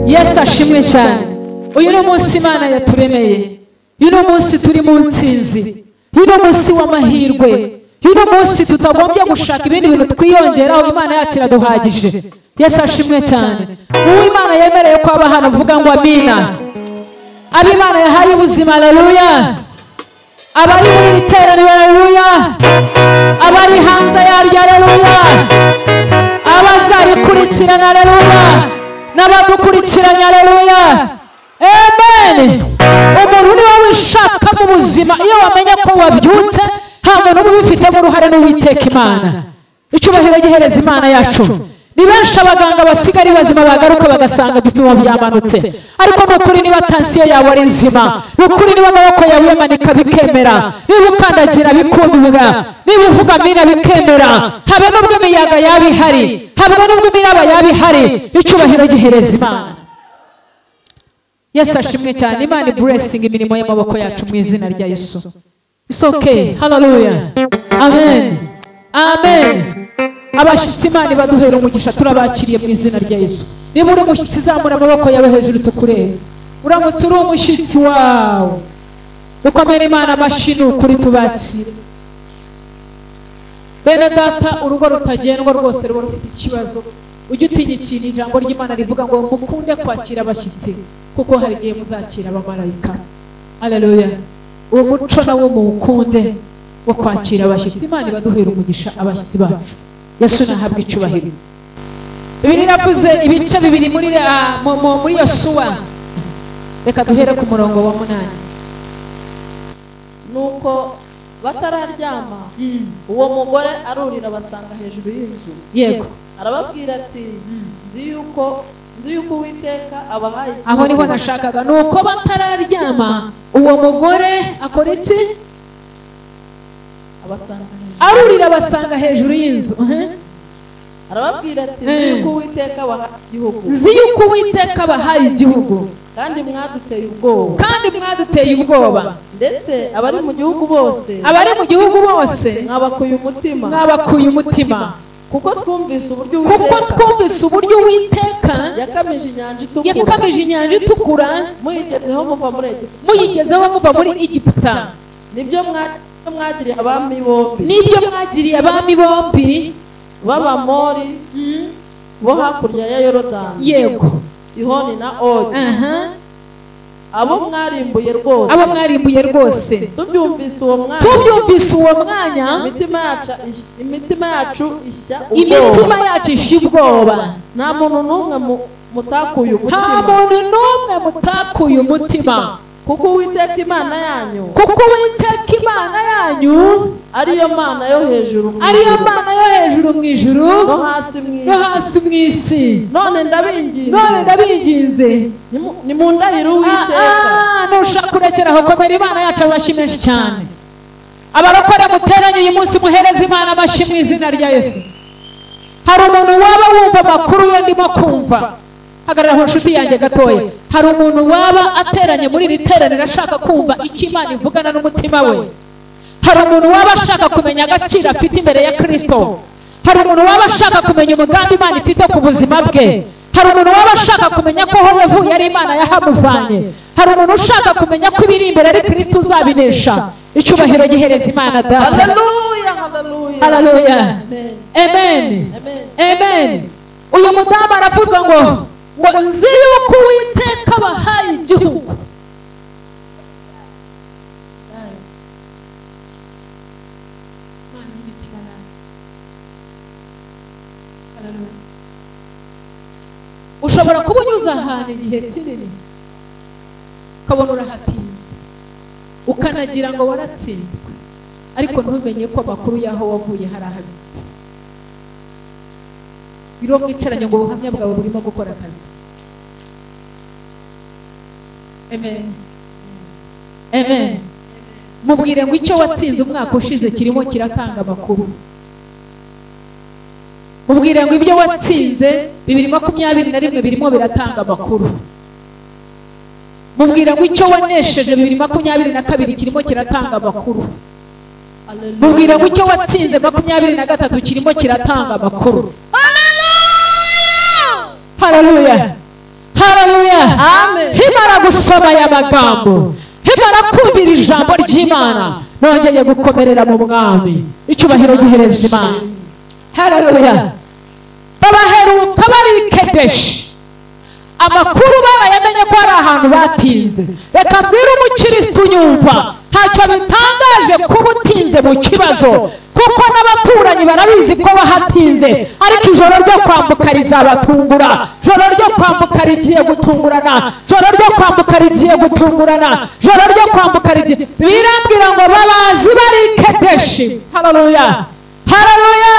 Yesu ashimwe cyane. Uyu ni umunsi Imana yaturemeye. Uyu ni umunsi turi mu ntsinzi. Uyu ni umunsi w'amahirwe. Uyu ni umunsi tutagombye gushaka ibindi bintu twiyongeraho, Imana yacu iraduhagije. Yesu ashimwe cyane. Uwo Imana yemereye ko aba hano vuga ngo amina. Abo Imana yahaye ubuzima, haleluya. Abari muri iri teraniro, haleluya. Abari hanze yaryo, haleluya. Abazarikurikirana, haleluya. N'abadukurikiranye, haleluya. Amen. Umuntu niwe wishaka mu buzima. Iyo wamenye ko wabyutse, nta muntu uba ubifitemo uruhare n'Uwiteka Imana. Icyubahiro gihereza Imana yacu. Ni benshi abaganga basigara bazima bagaruka bagasanga ibipimo byamanutse, ariko ni ukuri niba tansiyo yawe ari nzima, ni ukuri niba amaboko yawe uyamanika bikemera, niba ukandagira bikumirwa, niba uvuga amina bikemera, habe n'ubwo imiyaga yaba ihari, habe n'ubwo imiraba yaba ihari, icyubahiro gihereza Imana. Yesu ashimwe cyane. Imana blessing imirimo y'amaboko yacu mu izina rya Yesu. It's okay. Hallelujah. Amen. Amen. Abashyitsi Imana ibaduhera umugisha, turabakiriye mu izina rya Yesu. Niba uri umushyitsi zamura amaboko yawe hejuru tukurebe. Uramutse uri umushyitsi wawe, dukomere Imana amashyi ni ukuri tubakire. Bene data, urugo rutagendwa rwose ruba rufite ikibazo. Ujye utinya ikintu ijambo ry'Imana rivuga ngo mukunde kwakira abashyitsi, kuko hari igihe muzakira abamarayika. Haleluya. Uwo muco nawo muwukunde wo kwakira abashyitsi. Imana ibaduhera umugisha abashyitsi bacu. Yesu nahabwa icyubahiro. Bibiliya iravuze ibice bibiri muri muri Yosuwa. Reka duhere ku murongo wa 8. Nuko batararyama, uwo mugore arurira basanga hejuru y'inzu. Yego. Arababwira ati nzi yuko Uwiteka abahaye. Aho niho nashakaga. Nuko batararyama, uwo mugore akora iki? Arurira basanga hejuru y'inzu. Arababwira ati nzi yuko Uwiteka abahaye igihugu. Nzi yuko Uwiteka abahaye igihugu. Kandi mwaduteye ubwoba. Kandi mwaduteye ubwoba. Ndetse abari mu gihugu bose. Abari mu gihugu bose. Mwabakuye umutima. Mwabakuye umutima. Kuko twumvise uburyo Uwiteka. Kuko twumvise uburyo Uwiteka yakamije inyanja itukura. Yakamije inyanja itukura. Muyigezeho muva muri Egiputa. Muyigezeho muva muri Egiputa. Nibyo mwagiriye abami bombi. Nibyo mwagiriye abami bombi b'Abamori bo hakurya ya Yorodani. Yego. Sihoni na Ogi. Abo mwarimbuye rwose. Abo mwarimbuye rwose. Tubyumvise uwo mwanya. Tubyumvise uwo mwanya. Imitima yacu ishya ubwoba. Imitima yacu ishya ubwoba. Nta muntu n'umwe mutakuye umutima. Nta muntu n'umwe mutakuye umutima. Kuko Uwiteka Imana yanyu. Kuko Uwiteka Imana yanyu ariyo Mana yo hejuru mu ijuru. Ariyo Mana yo hejuru mu ijuru no hasi mu isi. No hasi mu isi. None ndabinginze. None ndabinginze. Nimundahire Uwiteka. Nushaka kurekera aho, komera Imana yacu amashyi menshi cyane. Abarokore muteranye uyu munsi muhereze Imana amashyi mu izina rya Yesu. Hari umuntu waba wumva amakuru ye ndimo kumva. Hagarara aho nshuti yanjye gatoya. Hari umuntu waba ateranye muri iri teraniro ashaka kumva icyo Imana ivugana n'umutima we. Hari umuntu waba ashaka kumenya agaciro afite imbere ya Kristo. Hari umuntu waba ashaka kumenya umugambi Imana ifite ku buzima bwe. Hari umuntu waba ashaka kumenya ko aho yavuye ari Imana yahamuvanye. Hari umuntu ushaka kumenya ko ibiri imbere ari Kristo uzabinesha. Icyubahiro gihereza Imana Data. Haleluya, haleluya. Haleluya. Amen. Amen. Uyu mudamu aravuga ngo nzi yuko Uwiteka abahaye igihugu. Ushobora kuba unyuze ahantu igihe kinini ukabona urahatinze, ukanagira ngo waratsinzwe, ariko ntumenye ko amakuru y'aho wavuye hari ahabitse. Biro mwicaranye ngo ubuhamya bwawe burimo gukora akazi. Amen. Amen. Mubwire ngo icyo watsinze umwaka ushize kirimo kiratanga amakuru. Mubwire ngo ibyo watsinze 2021 birimo biratanga amakuru. Mubwire ngo icyo wanesheje 2022 kirimo kiratanga amakuru. Mubwire ngo icyo watsinze 23 kirimo kiratanga amakuru. Haleluya. Haleluya. Nkimara gusoma aya magambo, nkimara kumvira ijambo ry'Imana, nongeye gukomerera mu mwami. Icyubahiro gihereza Imana. Haleluya. Babaheruka bari i Kedeshi. Amakuru barayamenye ko ari ahantu batinze. Reka mbwire umukristo unyumva, ntacyo bitangaje kuba utinze mu kibazo, kuko n'abaturanyi barabizi ko bahatinze. Ariko ijoro ryo kwambuka rizabatungura. Ijoro ryo kwambuka rigiye gutungurana. Ijoro ryo kwambuka rigiye gutungurana. Ijoro ryo kwambuka rigiye. Birambwira ngo babazi bari i Kedeshi. Haleluya, haleluya.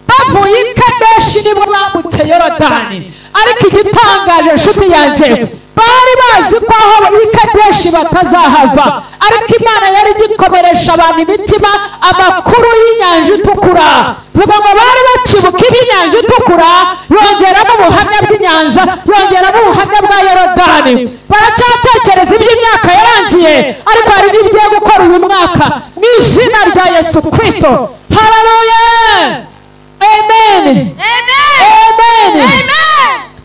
Bavuye i Kadeshi nibwo bambutse Yorodani. Ariko igitangaje nshuti yanjye, bari bazi ko aho i Kadeshi batazahava, ariko Imana yari igikomeresha abantu imitima amakuru y'inyanja itukura. Vuga ngo bari bakibuka iby'inyanja itukura, bongeramo ubuhamya bw'inyanja, bongeramo ubuhamya bwa Yorodani. Baracyatekereza iby'imyaka yarangiye, ariko hari ibyo ugiye gukora uyu mwaka mu izina rya Yesu Kristo. Haleluya. Amen. Amen. Amen.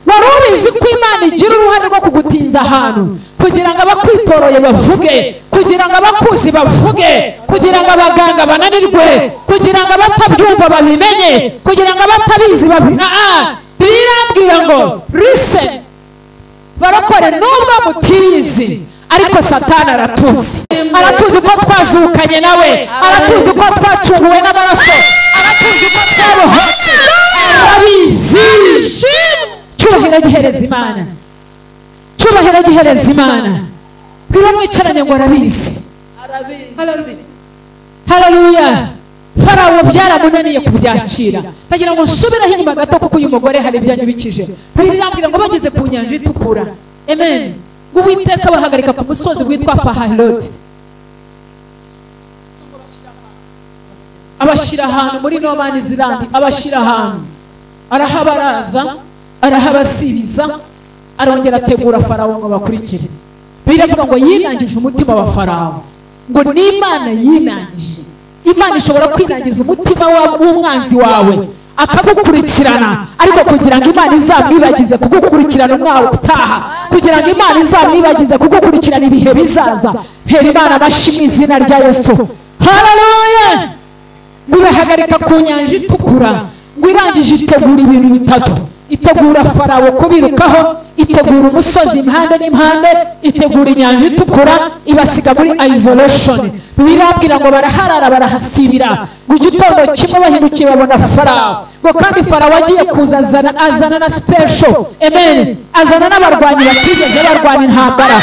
Wari ubizi ko Imana igira uruhare rwo kugutinza ahantu kugira ngo abakwitoroye bavuge, kugira ngo abakuzi bavuge, kugira ngo abaganga bananirwe, kugira ngo abatabyumva babimenye, kugira ngo abatabizi babimenye. Birambwira ngo listen, barokore nubwo mutizi, ariko Satani aratuzi. Aratuzi ko twazukanye nawe, aratuzi ko twacunguwe n'amaraso, aratuzi ko twabohotse, arabizi. Cyubahiro gihereza Imana. Cyubahiro gihereza Imana. Bwira mwicaranye ngo arabizi. Arabizi. Haleluya. Farawo byaramunaniye kubyakira. Bagira ngo nsubiraho inyuma gato kuko uyu mugore hari ibyanyubikije. Birambwira ngo bageze ku nyanja itukura. Amen. Ngo Uwiteka bahagarika ku musozi witwa Paharoti. Abashyira ahantu muri no man's land, abashyira ahantu. Arahabaraza, arahabasibiza, arongera ategura Farawo ngo bakurikire. Biravuga ngo yinangije umutima wa Farawo. Ngo n'Imana yinangije. Imana ishobora kwinangiza umutima w'umwanzi wawe akagukurikirana, ariko kugira ngo Imana izamwibagize kugukurikirana umwaka utaha, kugira ngo Imana izamwibagize kugukurikirana ibihe bizaza. Hera Imana amashyi mu izina rya Yesu. Haleluya. Ngo ibahagarika ku nyanja itukura, ngo irangije itegura ibintu bitatu. Itegura Farawo kubirukaho, itegura umusozi impande n'impande, itegura inyanja itukura, ibasiga muri isolation. Birambwira ngo baraharara barahasibira. Ngo igitondo kimwe bahindukiye babona Farawo. Ngo kandi Farawo agiye kuza azana na special. Amen. Azana n'abarwanyi batigeze barwana intambara.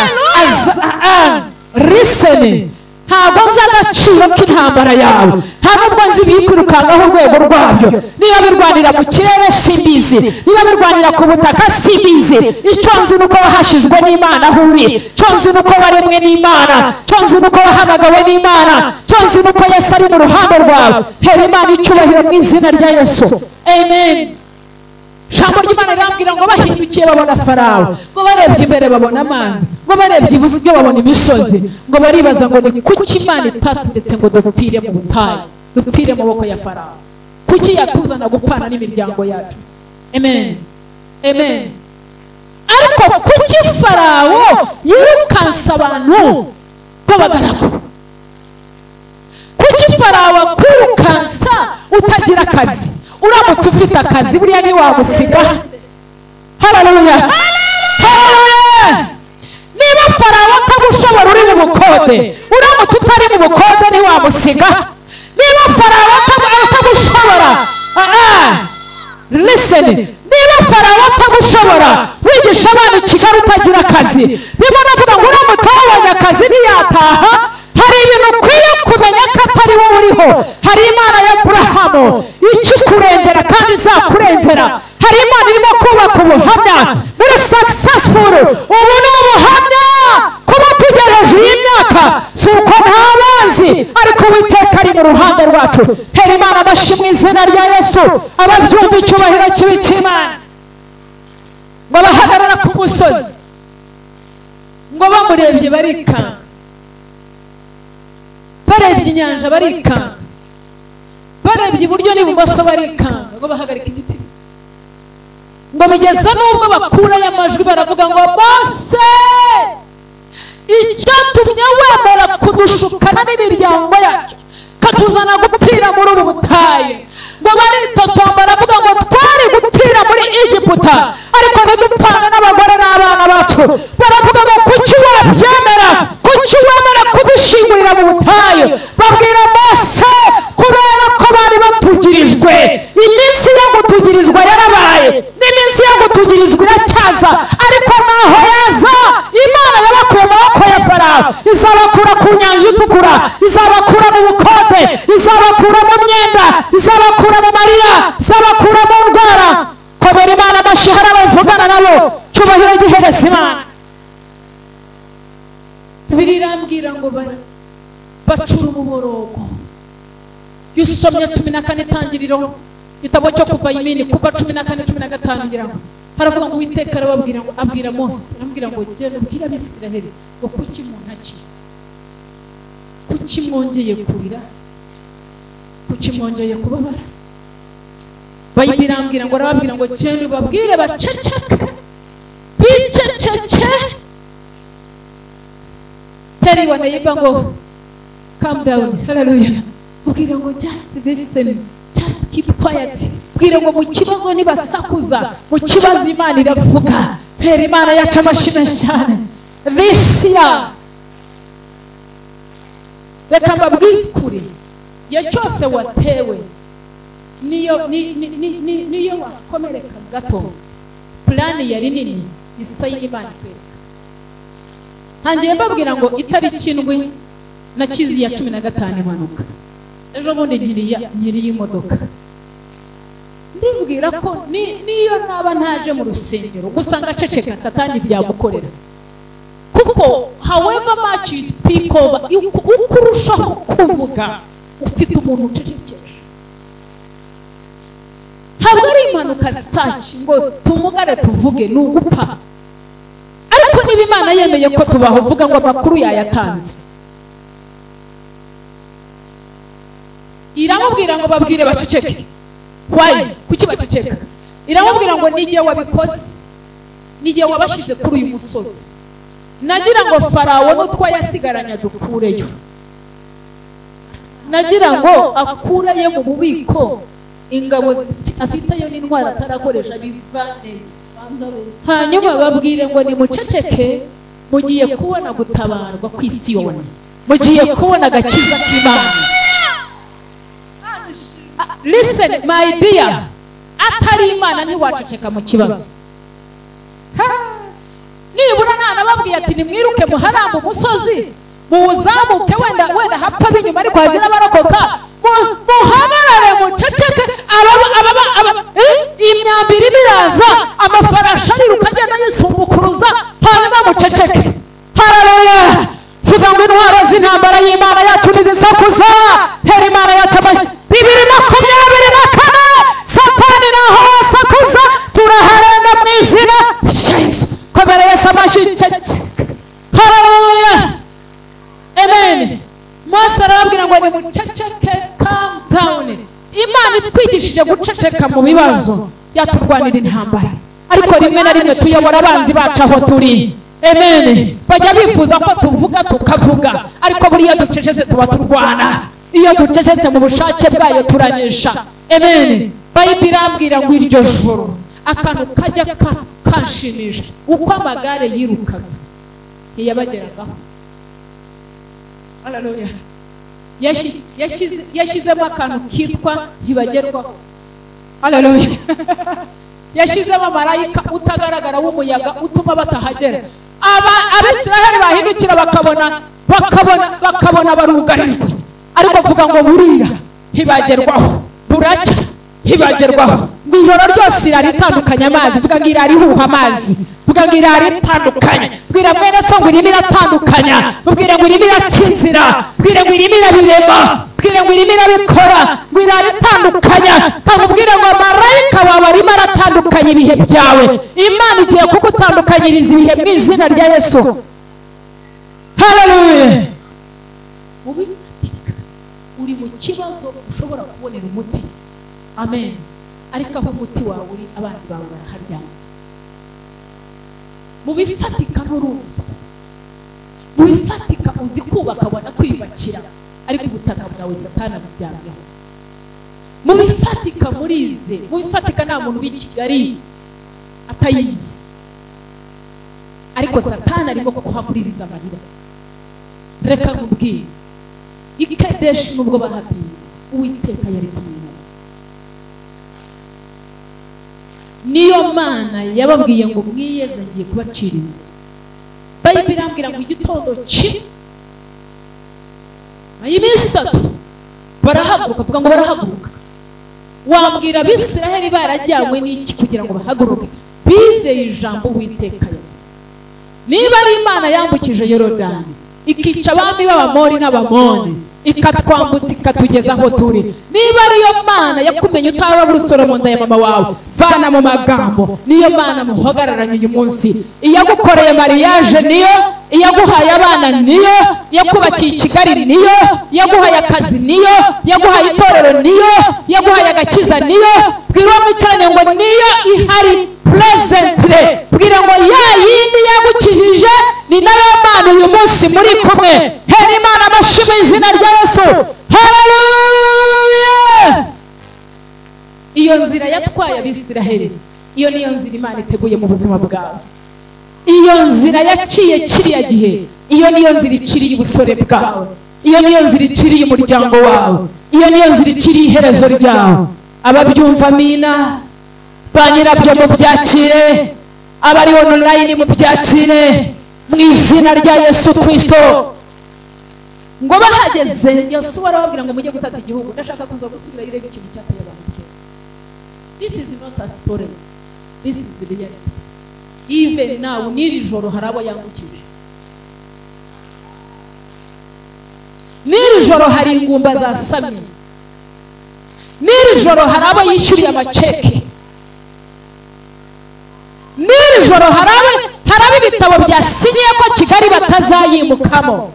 Listen. Ntabwo nzi agaciro k'intambara yawe, nta nubwo nzi ibikwirukankaho urwego rwabyo. Niba birwanira mu kirere simbizi, niba birwanira ku butaka simbizi. Icyo nzi ni uko wahashyizwe n'Imana aho uri, icyo nzi ni uko waremwe n'Imana, icyo nzi ni uko wahamagawe n'Imana, icyo nzi ni uko Yesu ari mu ruhande rwawe. Hera Imana icyubahiro mu izina rya Yesu. Amen. Ijambo ry'Imana rirambwira ngo bahindukiye babona Farawo, ngo barebye imbere babona amazi, ngo barebye iburyo babona imisozi, ngo baribaza ngo ni kuki Imana itaturetse ngo dupfire mu butayu, dupfire mu maboko ya Farawo? Kuki yatuzana gupfana n'imiryango yacu? Amen. Amen. Ariko kuki Farawo yirukansa abantu b'abagaragu? Kuki Farawo akwirukansa utagira akazi? Uramutse ufite akazi buriya ntiwagusiga. Haleluya. Haleluya. Niba Farawo atagushobora uri mu bukode, uramutse utari mu bukode ntiwamusiga. Niba Farawo atagushobora, listen, niba Farawo atagushobora wigisha abana i Kigali utagira akazi, bimwe navuga ngo uramutse wabonye akazi ntiyataha. Hari ibintu ukwiye kumenya ko atari wowe uriho. Hari Imana ya Aburahamu ikikurengera kandi izakurengera. Hari Imana irimo kubaka ubuhamya muri successful. Ubu ni ubuhamya kuba tugejeje iyi myaka, si uko nta banzi, ariko Uwiteka ari mu ruhande rwacu. Hera Imana amashyi mu izina rya Yesu. Ababyumva icyubahiro kibi cy'Imana. Ngo bahagarara ku musozi, ngo bamurebye barikanga, barebye inyanja barikanga, barebye iburyo n'ibumoso barikanga, ngo bahagarika imitima. Ngo bigeza n'ubwo bakurayo amajwi baravuga ngo Mose, Icyatumye wemera kudushukana n'imiryango yacu katuzana gupfira muri ubu butayu. Ngo baritotomba baravuga ngo twari gupfira muri Egiputa ariko ntidupfana n'abagore n'abana bacu. Baravuga ngo kuki wabyemera, kuki wemera kudushingurira mu butayu? Babwira Mose kubera ko bari batugirijwe. Iminsi yo gutugirizwa yarabaye, n'iminsi yo gutugirizwa iracyaza, ariko naho yaza Imana yabakuye mu maboko ya Farawo, izabakura ku nyanja itukura, izabakura mu bukode, izabakura mu myenda, izabakura mu marira, izabakura mu ndwara. Komera Imana amashyi, hari abavugana nabo, cyubahiro gihereza Imana. Bibiliya irambwira ngo bacura umuborogo. Iyo usomye 14 itangiriro, igitabo cyo kuva imini, kuva 14 15 ngira ngo haravuga ngo Uwiteka arababwira ngo abwira Mose, arambwira ngo genda ubwire Abisiraheli ngo kuki muntaki, kuki mwongeye kurira, kuki mwongeye kubabara. Bayibiri irambwira ngo arababwira ngo genda ubabwire baceceke, biceceke. Tell your neighbor ngo calm down, hallelujah. Ubwira ngo just listen, just keep quiet. Ubwira ngo mu kibazo nibasakuza, mu kibazo Imana iravuga. Hera Imana yacu amashyi menshi cyane. This year, reka mbabwize ukuri, igihe cyose watewe niyo wakomereka gato, plani yari nini isa y'Imana ikwereka. Ntangiye mbabwira ngo itariki 7 na kizi ya 15 impanuka, ejo bundi nkiriye imodoka. Ndibwira ko niyo naba ntaje mu rusengero gusa ngaceceka, Satani byamukorera. Kuko however much you speak over, uko urushaho kuvuga ufite umuntu ucecekesha. Ntabwo ari impanuka saci ngo tumugare tuvuge, ni ugupfa. Ariko niba Imana yemeye ko tubaho, vuga ngo amakuru yayatanze. Iramubwira ngo babwire baceceke. Why? Kuki baceceka? Iramubwira ngo n'igihe wabikoze, n'igihe wabashyize kuri uyu musozi, nagira ngo Farawo n'utwo yasigaranye dukureyo, nagira ngo akureyo mu bubiko ingabo afiteyo n'intwaro atarakoresha bivaneyo. Hanyuma babwire ngo nimuceceke, mugiye kubona gutabarwa ku Isiyoni, mugiye kubona agakiza k'Imana. Listen my dear, atari Imana ntiwaceceka mu kibazo. Nibura nanababwiye ati nimwiruke muharamba umusozi, muwuzamuke, wenda hapfa binyuma ariko hagira abarokoka, muhagarare muceceke. Imyambi irimo iraza, amafarashi ariruka agenda yisumbukuruza, hanyuma muceceke. Haleluya! Vuga ngo intwaro z'intambara y'Imana yacu ntizisakuza. Hera Imana yacu amashyi. 2024 Satani naho wasakuza, turaharenga mu izina rya Yesu. Komera Yesu amashyi, ceceka. Haleluya! Amen. Mose arababwira ngo nimuceceke, calm down. Imana itwigishije guceceka mu bibazo, yaturwanira intambara. Ariko rimwe na rimwe tuyobora abanzi bacu aho turi. Amen. Bajya bifuza ko tuvuga tukavuga, ariko buriya ducecetse tuba turwana. Iyo ducecetse mu bushake bwayo turanesha. Amen. Bayibiri irambwira ngo iryo joro akantu kajya kanshimisha, uko amagare yirukaga ntiyabageragaho. Haleluya. Yashyizemo akantu kitwa ntibagerwaho. Haleluya. Yashyizemo marayika utagaragara w'umuyaga utuma batahagera. Abisiraheli bahindukira bakabona barugarijwe, ariko vuga ngo burira ntibagerwaho, buracya ntibagerwaho. Ngo ijoro ryose irari itandukanye amazi, vuga ngo irari ihuha amazi, vuga ngo irari itandukanye. Bwira mwene so ngo irimo iratandukanya, ubwira ngo irimo irakinzira, bwira ngo irimo irabirema, bwira ngo irimo irabikora, ngo irari itandukanya. Kandi ubwira ngo marayika wawe arimo aratandukanya ibihe byawe. Imana igiye kugutandukanyiriza ibihe mu izina rya Yesu. Haleluya. Mubifatika uri mu kibazo ushobora kubonera umuti. Amen. Ariko aho umuti wawe uri, abanzi bawe baraharyama. Mu bifatika nturuzwa, Mu bifatika uzi kubaka wanakwiyubakira, ariko ubutaka bwawe Satani aburyamyeho. Mu bifatika murize, mu bifatika nta muntu w'i Kigali atayizi, ariko Satani arimo kuhaguririza amarira. Reka nkubwire, i Kadeshi nubwo bahatinze, Uwiteka yari kumwe nabo. Niyo Mana yababwiye ngo mwiyeze ngiye kubacira inzira. Bayibiri irambwira ngo igitondo kimwe iminsi itatu barahaguruka. Avuga ngo barahaguruka. Wambwira Abisiraheli barajyanywe n'iki kugira ngo bahaguruke? Bizeye ijambo Uwiteka yavuze. Niba ari Imana yambukije Yorodani, ikica abami b'Abamori n'Abamoni, ikatwambutsa ikatugeza aho turi, niba ariyo Mana yakumenye utarabura urusoro mu nda ya mama wawe, vana mu magambo, niyo Mana muhagararanye uyu munsi. Iyagukoreye mariage niyo, iyaguhaye abana niyo, yakubakiye Kigali niyo, yaguhaye akazi niyo, yaguhaye itorero niyo, yaguhaye agakiza niyo. Bwira uwo mwicaranye ngo niyo ihari presently. Bwira ngo ya yindi yagukijije ni nayo Mana uyu munsi muri kumwe. Hera Imana amashyi mu izina rya Yesu. Haleluya! Iyo nzira yatwaye Abisiraheli, iyo niyo nzira Imana iteguye mu buzima bwawe. Iyo nzira yaciye kiriya gihe, iyo niyo nzira iciriye ubusore bwawe, iyo niyo nzira iciriye umuryango wawe, iyo niyo nzira iciriye iherezo ryawe. Ababyumva amina, ba nyirabyo mubyakire, abari online mubyakire mu izina rya Yesu Kristo. Ngo bahageze, Yosuwa arababwira ngo mujye gutata igihugu. Ndashaka kuza gusubira irebe ikintu cyateye abantu. This is not a story. This is reality. Even now, n'iri joro hari abo yambukije. N'iri joro hari ingumba zasamye. N'iri joro hari abo yishyuriye amaceke. N'iri joro hari abo ibitabo byasinyiye ko Kigali batazayimukamo.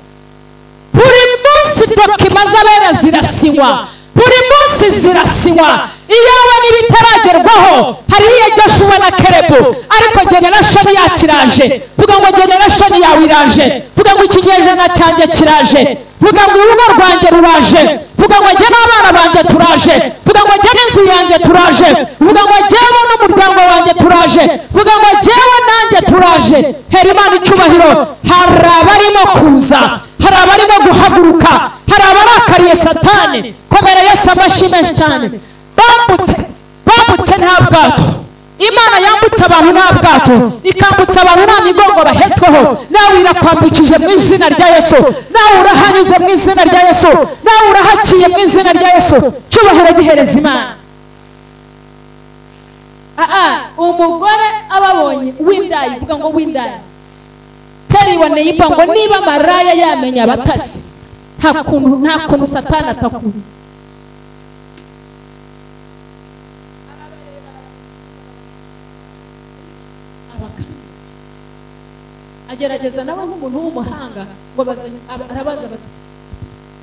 Buri munsi dokima z'abera zirasinywa, buri munsi zirasinywa. Iyawe n'ibitaragerwaho hari iya Joshua na Kalebu, ariko generation yacu iraje. Vuga ngo generation yawe iraje. Vuga ngo ikinyejana cyanjye kiraje. Vuga ngo urugo rwanjye ruraje. Vuga ngo njye n'abana banjye turaje. Vuga ngo njye n'inzu yanjye turaje. Vuga ngo njyewe n'umuryango wanjye turaje. Vuga ngo njyewe nanjye turaje. Hera Imana icyubahiro. Hari abarimo kuza, hari abarimo guhaguruka, hari abarakariye Satani. Komera Yesu amashyi menshi cyane. Bambutse nta bwato. Imana yambutse abantu nta bwato, ikambutsa abantu nta migongo bahetsweho. Nawe irakwambukije mu izina rya Yesu. Nawe urahanyuze mu izina rya Yesu. Nawe urahaciye mu izina rya Yesu. Cyubahiro gihereza Imana. Umugore ababonye w'indaya, ivuga ngo w'indaya, teriwa neiba ngo niba maraya yamenya abatasi, nta kuntu Satani atakuzi. Agerageza nawe nk'umuntu w'umuhanga ngo arabaza bati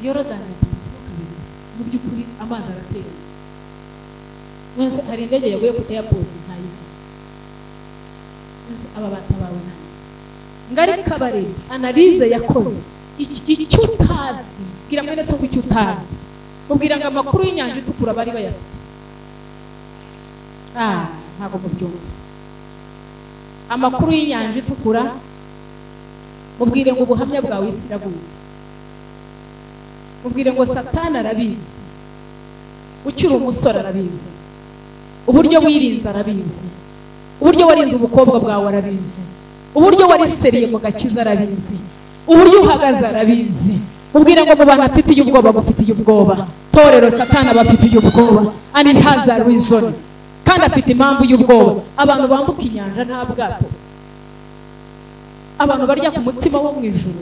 Yorodani yatambutseho kabiri, mu by'ukuri amazi aratera. Mwese hari indege yaguye ku airport ntayizi. Mwese aba batabawe nani? Ngari kabarebye analyse yakoze icyo utazi. Bwira mwene so icyo utazi. Mubwira ngo amakuru y'inyanja itukura bari bayafite. Ntabwo mubyumva. Amakuru y'inyanja itukura, mubwire ngo ubuhamya bwawe isi irabuzi. Mubwire ngo Satani arabizi, ukiri umusore arabizi, uburyo wirinze arabizi, uburyo warinze ubukobwa bwawe arabizi, uburyo wariseriye mu gakiza arabizi, uburyo uhagaze arabizi. Mubwire ngo mu bantu afitiye ubwoba gufitiye ubwoba. Torero Satani abafitiye ubwoba, and he has a reason. Kandi afite impamvu y'ubwoba. Abantu bambuka inyanja nta bwato, abantu barya ku mutima wo mu ijuru,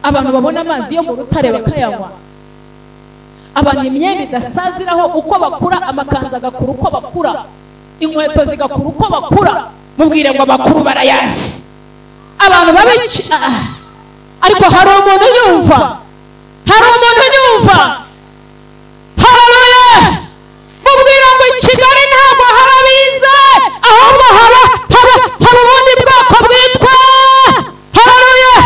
abantu babona amazi yo mu rutare bakayanywa, abantu imyenda idasaziraho uko bakura, amakanzu agakura uko bakura, inkweto zigakura uko bakura. Mubwire ngo abakuru barayazi. Abantu babici, ariko hari umuntu yumva, hari umuntu yumva. Haleluya! Mubwire ngo Kigali ntabwo harabize, ahubwo haba ubundi bwoko bwitwa. Haleluya!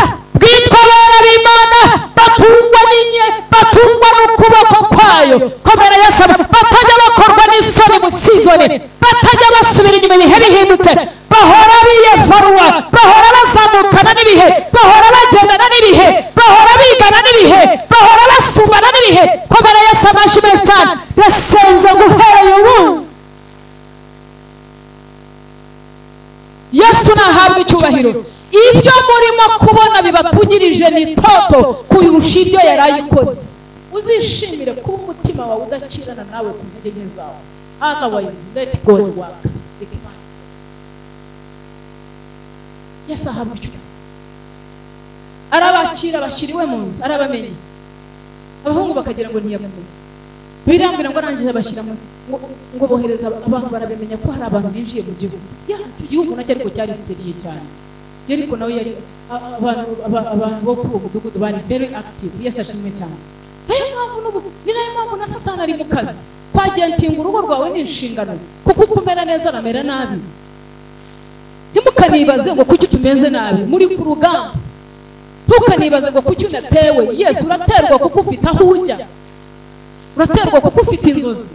Yesu nahabwe icyubahiro. Ibyo murimo kubona bibatugirije ni toto kurusha ibyo yarayikoze. Uzishimire kuba umutima wawe udakirana nawe ku ntege nke zawe. Otherwise let God work. Yesu ahabwe icyubahiro. Arabakira bashyiriwe mu nzu, arabamenye. Abahungu bakagira ngo ntiyamenye. Birambwira ngo arangije abashyira ngo bohereza abantu barabimenya ko hari abantu binjiye mu gihugu. Ya gihugu nacyo ariko cyari seriye cyane. Yeriko nawe yari abantu bo kuri uwo mudugudu bari very active. Yesu ashimwe cyane. Nayo mpamvu n'ubu ni nayo mpamvu na Satani ari mu kazi. Kwagentinga urugo rwawe ni inshingano, kuko uko umera neza bamera nabi. Ntimukanibaze ngo kuki tumeze nabi, muri ku rugamba. Ntukanibaze ngo kuki unatewe. Yesu uraterwa kuko ufite aho ujya. Uraterwa kuko ufite inzozi.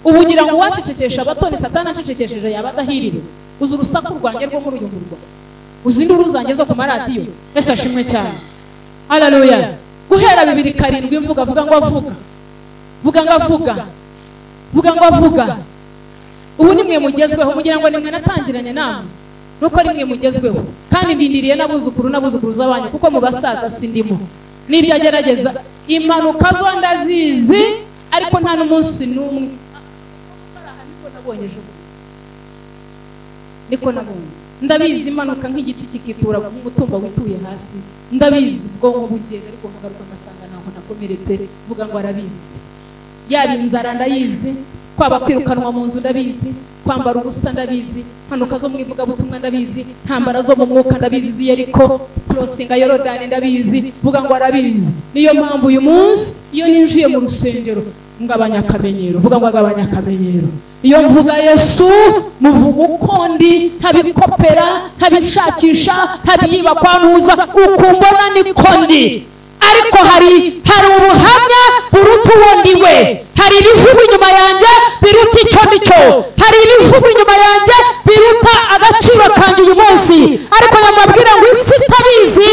Ubugira ngo wacecekesha abatoni, Satani acecekesheje yaba adahirire. Uzi urusaku rwanjye rwo muri uyu murwa, uzi induru zanjye zo ku maradiyo. Yesu ashimwe cyane. Haleluya. Guhera 2007 mvuga vuga ngo avuga, vuga ngo avuga, vuga ngo avuga. Ubu nimwe mugezweho, mugira ngo nimwe natangiranye namwe, nuko ari mwe mugezweho. Kandi ndindiriye n'abuzukuru n'abuzukuruza banyu, kuko mu basaza sindimo. Nibyo agerageza impanuka zo ndazizi, ariko nta n'umunsi n'umwe niko nabonye ejo, niko nabonye. Ndabizi impanuka nk'igiti kikitura nk'umutumba wituye hasi, ndabizi ubwonko bugenda, ariko nkagaruka ngasanga ntaho nakomeretse. Vuga ngo arabizi. Yaba inzara ndayizi, kwaba kwirukanwa mu nzu ndabizi, kwambara ubusa ndabizi, impanuka zo mu ivugabutumwa ndabizi, ntambara zo mu mwuka ndabizi, z'Yeriko crossinga Yorodani ndabizi. Vuga ngo arabizi. Niyo mpamvu uyu munsi iyo ninjiye mu rusengero ngabanya akamenyero. Vuga ngo agabanya akamenyero. Iyo mvuga Yesu muvuga uko ndi, ntabikopera, ntabishakisha, ntabiyiba kwa ntuza, ukumbona niko ndi. Ariko hari ubuhamya buruta uwo ndi we. Hari ibivugwa inyuma yanjye biruta icyo ndicyo. Hari ibivugwa inyuma yanjye biruta agaciro kanjye uyu munsi. Ariko nyamubwira ngo isi itabizi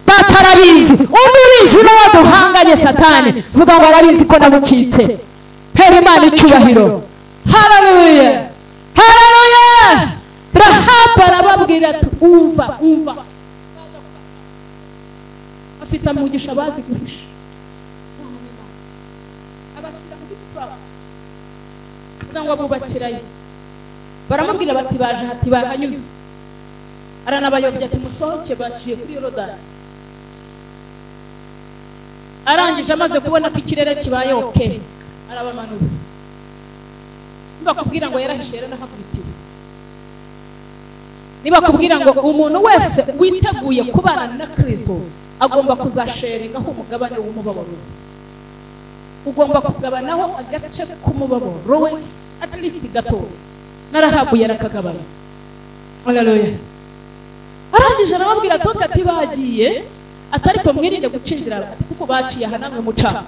batarabizi, undi ubizi n'uwo duhanganye Satani. Vuga ngo arabizi ko namucitse. Hera Imana icyubahiro. Haleluya, haleluya. Rahabu arababwira ati umva, umva. Afite umugisha bazi guhisha, abashyira muri trap, kugira ngo abubakirayo. Baramubwira bati baje, ati bahanyuze. Aranabayobya ati musohoke, baciye kuri Yorodani. Arangije amaze kubona ko ikirere kibaye okay, arabamanura. Nibakubwira ngo yarahishe, yaranahakubitiwe. Nibakubwira ngo umuntu wese witeguye kubana na Kristo agomba kuzasharingaho umugabane w'umubabaro. Ugomba kugabanaho agace k'umubabaro we, at least gato. Narahabu yarakagabana. Haleluya. Arangije arababwira ati bagiye, atariko mwirinde guca inzira, ati kuko baciye aha namwe muca.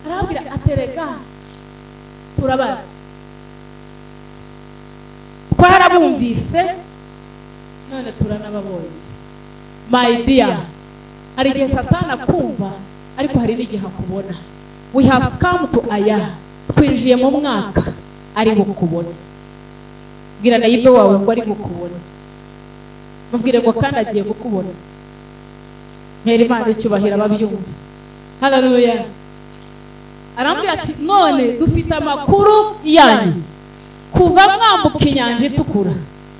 Arababwira aterega turabazi, twarabumvise none turanababonye. My dear, hari igihe Satani akumva, ariko hari n'igihe akubona. We have come to aya, twinjiye mu mwaka ari bukubona. Bwira nayibe wawe ngo ari bukubona, mubwire ngo kandi agiye kukubona. Mpera Imana icyubahiro ababyumva. Haleluya. Arambwira ati none dufite amakuru yanyu kuva mwambuka inyanja itukura.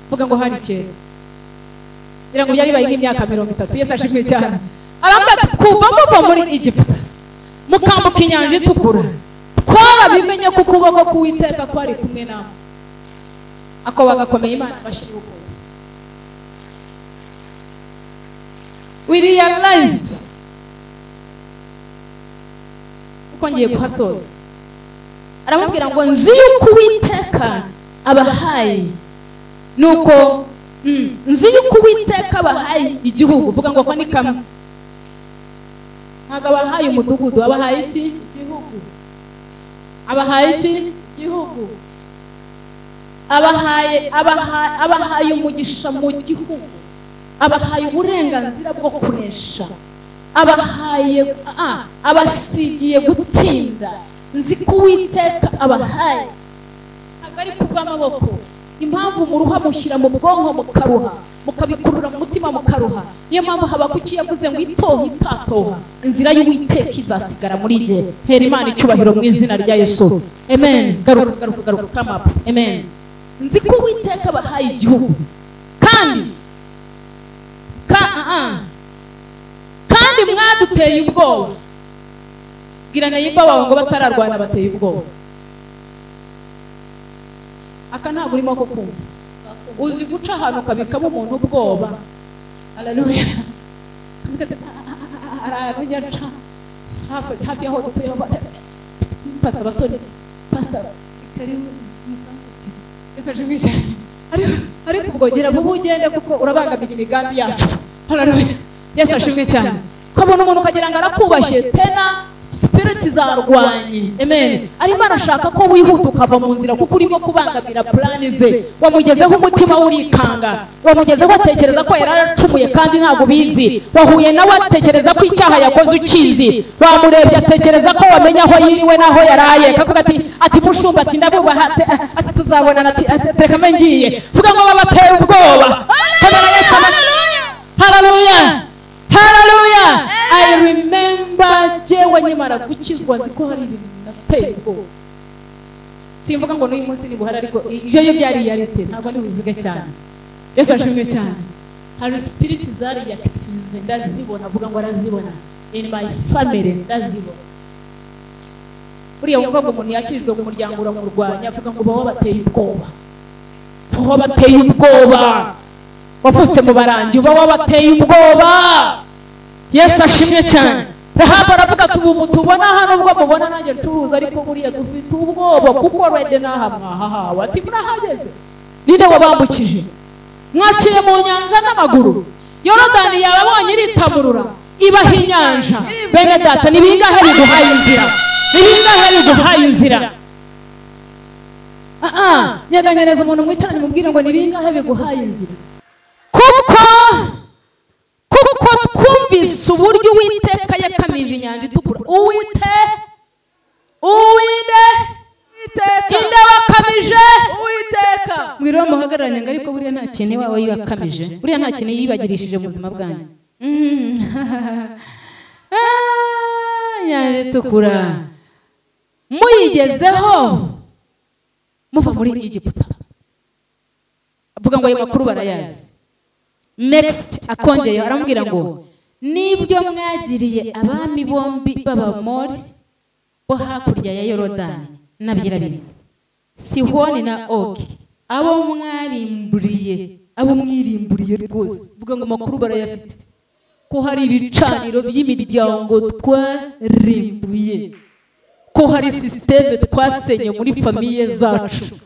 Vuga ngo hari kera, ngira ngo byari bibaye nk'imyaka 30. Yesu ashimwe cyane. Arambwira ati kuva muva muri Egiputa mukambuka inyanja itukura, twarabimenye ko ukuboko k'Uwiteka kwari kumwe namwe. Ako bagakomeye Imana bashira urukundo. We realized, uko ngiye kuhasoza. Aramubwira ngo nzi yuko Uwiteka abahaye, nuko nzi yuko Uwiteka abahaye igihugu. Vuga ngo ko ni kamwe. Ntabwo abahaye umudugudu, abahaye iki? Igihugu. Abahaye iki? Igihugu. Abahaye umugisha mu gihugu, abahaye uburenganzira bwo kunesha, abahaye abasigiye gutsinda. Nzi ko Uwiteka abahaye. Ntabwo ari kubw'amaboko. Impamvu muruha mushyira mu bwonko mukaruha, mukabikurura mu mutima mukaruha. Niyo mpamvu Habakuki yavuze ngo itoha itatoha, inzira y'Uwiteka izasigara muri jye. Hera Imana icyubahiro mu izina rya Yesu. Amen. Garuka garuka garuka, come up. Amen. Nzi ko Uwiteka abahaye igihugu, kandi kandi mwaduteye ubwoba. Bwira neighbor wawe ngo batararwana bateye ubwoba. Aka ntabwo urimo kukumva. Uzi guca ahantu ukabikamo umuntu ubwoba. Haleluya. Aranyaca hafi yaho dutuye, Pastor Batoni, Pastor karibu cyane. Ariko ubwo gira vuba ugende kuko urabangamira imigambi yacu. Haleluya. Yesu ashimwe cyane. Ukabona umuntu ukagira ngo arakubashye, tena spirit zarwanye. Amen. Arimo arashaka ko wihuta ukava mu nzira kuko urimo kubangamira plan ze. Wamugezeho umutima urikanga, wamugezeho atekereza ko yaracumuye kandi ntabwo bizi. Wahuye nawe atekereza ko icyaha yakoze ukizi. Wamurebye atekereza ko wamenya aho yiriwe naho yaraye. Kakuga ati mushumba, ati ndabubaha, ati tuzabonana, ati reka mbe ngiye. Vuga ngo babateye ubwoba. Haleluya. Haleluya. I remember jewe nkimara gukizwa nzi ko hari ibintu nateye ubwoba. Simvuga ngo n'uyu munsi ni buhari, ariko ibyo yo byari reality, ntabwo ndi bubivuge cyane. Yesu ashimwe cyane. Hari spirit zari yakitinze ndazibona, avuga ngo arazibona. In my family ndazibona. Buriya wumva ngo umuntu yakirijwe mu muryango uramurwanya, avuga ngo baba bateye ubwoba. Baba bateye ubwoba. Wavutse mu barangi uba wabateye ubwoba. Yesu ashimwe cyane. Rahabu aravuga ati ubu mutubona hano ubwo mubona nanjye ncuruza, ariko buriya dufite ubwoba kuko rwede n'aha mwahahawe. Ati murahageze, ninde wabambukije? Mwaciye mu nyanja n'amaguru. Yorodani yababonye iritamurura ibaha inyanja. Bene data, ni bingahe biguhaye inzira? Ni bingahe biguhaye inzira? Nyeganyereza umuntu mwicaranye mubwire ngo ni bingahe biguhaye inzira? Kuko twumvise uburyo Uwiteka yakamije inyanja itukura. Inde wakamije? Uwiteka. Mwiriwe muhagararanye ngo ariko buriya nta kintu iwawe yakamije, buriya nta kintu yibagirishije mu buzima bwanyu. Inyanja itukura muyigezeho muva muri Egiputa. Avuga ngo ayo makuru barayazi. Next akongeye aramubwira ngo nibyo mwagiriye abami bombi b'Abamori bo hakurya ya Yorodani nabyo irabizi, Sihoni na Ogi, abo mwarimburiye, abo mwirimburiye rwose. Vuga ngo amakuru barayafite ko hari ibicaniro by'imiryango twarimbuye, ko hari système twasenye muri famille zacu.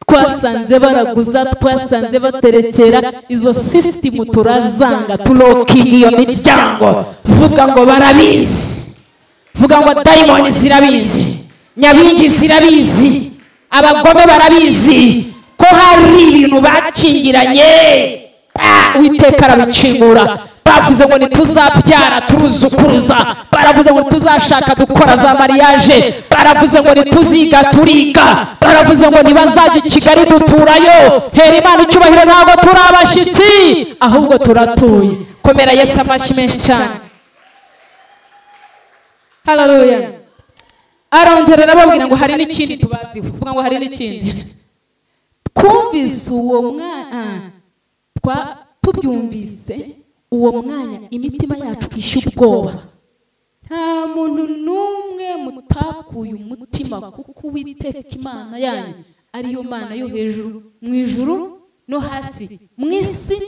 Twasanze baraguza, twasanze baterekera, izo system turazanga, tulokinga iyo miryango. Vuga ngo barabizi. Vuga ngo dayimoni zirabizi, nyabingi zirabizi, abagome barabizi ko hari ibintu bakingiranye. Uwiteka arabikingura. Bavuze ngo ntituzabyara turuzukuruza, baravuze ngo tuzashaka dukora za mariage, baravuze ngo ntituziga turiga, baravuze ngo ntibazajya i Kigali duturayo. Hera Imana icyubahiro, ntabwo turi abashyitsi ahubwo turatuye. Komera Yesu amashyi menshi cyane. Haleluya. Arongera arababwira ngo hari n'ikindi tubaziho. Vuga ngo hari n'ikindi. Twumvise uwo mwana, tubyumvise uwo mwanya imitima yacu ishya ubwoba. Nta muntu n'umwe mutakuye umutima, kuko Uwiteka Imana yanyu ariyo Mana yo hejuru mu ijuru no hasi mu isi.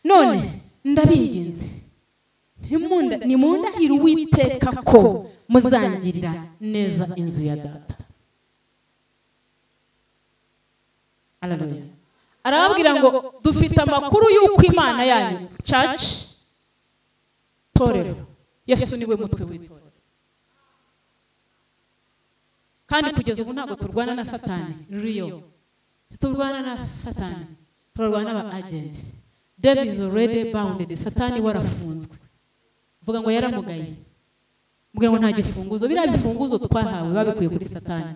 None ndabinginze, nimundahire Uwiteka ko muzangirira neza inzu ya data. Haleluya. Arababwira ngo dufite amakuru y'uko Imana yanyu, church, torero, Yesu niwe mutwe w'itorero. Kandi kugeza ubu ntabwo turwana na Satani real, turwana na Satani, turarwana n'aba agent. Devil is already bounded. Satani warafunzwe. Vuga ngo yaramugaye. Mbwira ngo nta gifunguzo, biriya bifunguzo twahawe babikuye kuri Satani.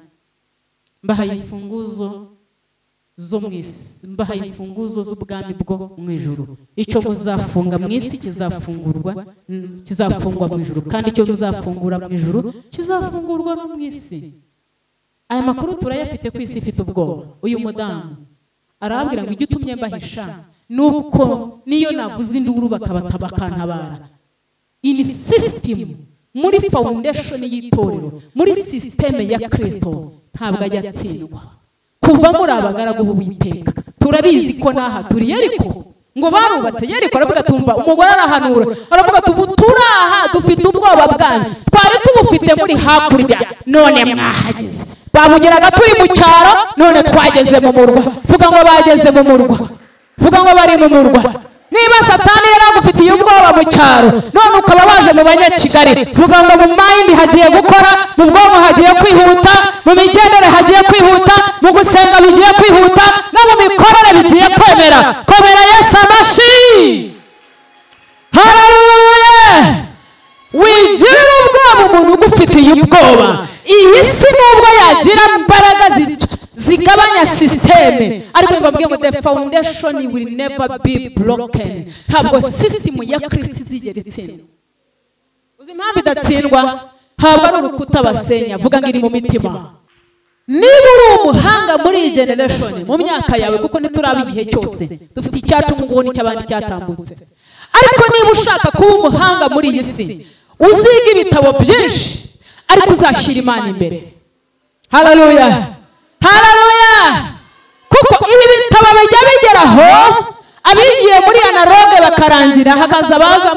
Mbahaye imfunguzo zo mu isi, mbahaye imfunguzo z'ubwami bwo mu ijuru. Icyo muzafunga mu isi kizafungurwa, kizafungwa mu ijuru, kandi icyo muzafungura mu ijuru kizafungurwa no mu isi. Aya makuru turayafite ku isi ifite ubwoba. Uyu mudamu arababwira ngo ijye utumye mbahisha nuko niyo navuze induru bakabatantabara. In system, muri foundation y'itorero, muri system ya Kristo, ntabwo ajyatsindwa. Kuva muri abagaragu b'Uwiteka turabizi ko naha turi Yeriko, ngo barubatse Yeriko. Aravuga tumva umugore arahanura, aravuga tubu turaha dufite ubwoba bwanyu, twari tubufite muri hakurya none mwahageze. Babugeraga turi mu cyaro none twageze mu murwa. Vuga ngo bageze mu murwa, vuga ngo bari mu murwa. Niba Satani yaragufitiye ubwoba mu cyaro none ukaba waje mu Banyakigali, vuga ngo mu mind hagiye gukora, mu bwonko hagiye kwihuta, mu migendere hagiye kwihuta, mu gusenga bigiye kwihuta, no mu mikorere bigiye kwemera. Komera Yesu amashyi. Haleluya. Wigirira ubwoba umuntu ugufitiye ubwoba. Iyi si nubwo yagira imbaraga zigabanya systeme, ariko mbabwiye ngo the foundation will never be broken. Ntabwo system ya Kristo izigera itsindwa. Uzi impamvu idatsindwa? Haba ari urukuta basenya. Vuga ngo iri mu mitima. Niba uri umuhanga muri iyi generation, mu myaka yawe, kuko ntituraba igihe cyose dufite icyacu ngo n'icy'abandi cyatambutse, ariko niba ushaka kuba umuhanga muri iyi si, uziga ibitabo byinshi ariko uzashyira Imana imbere. Haleluya, haleluya. Kuko ibi bitabo bijya bigeraho abigiye muri analogue bakarangira, hakaza baza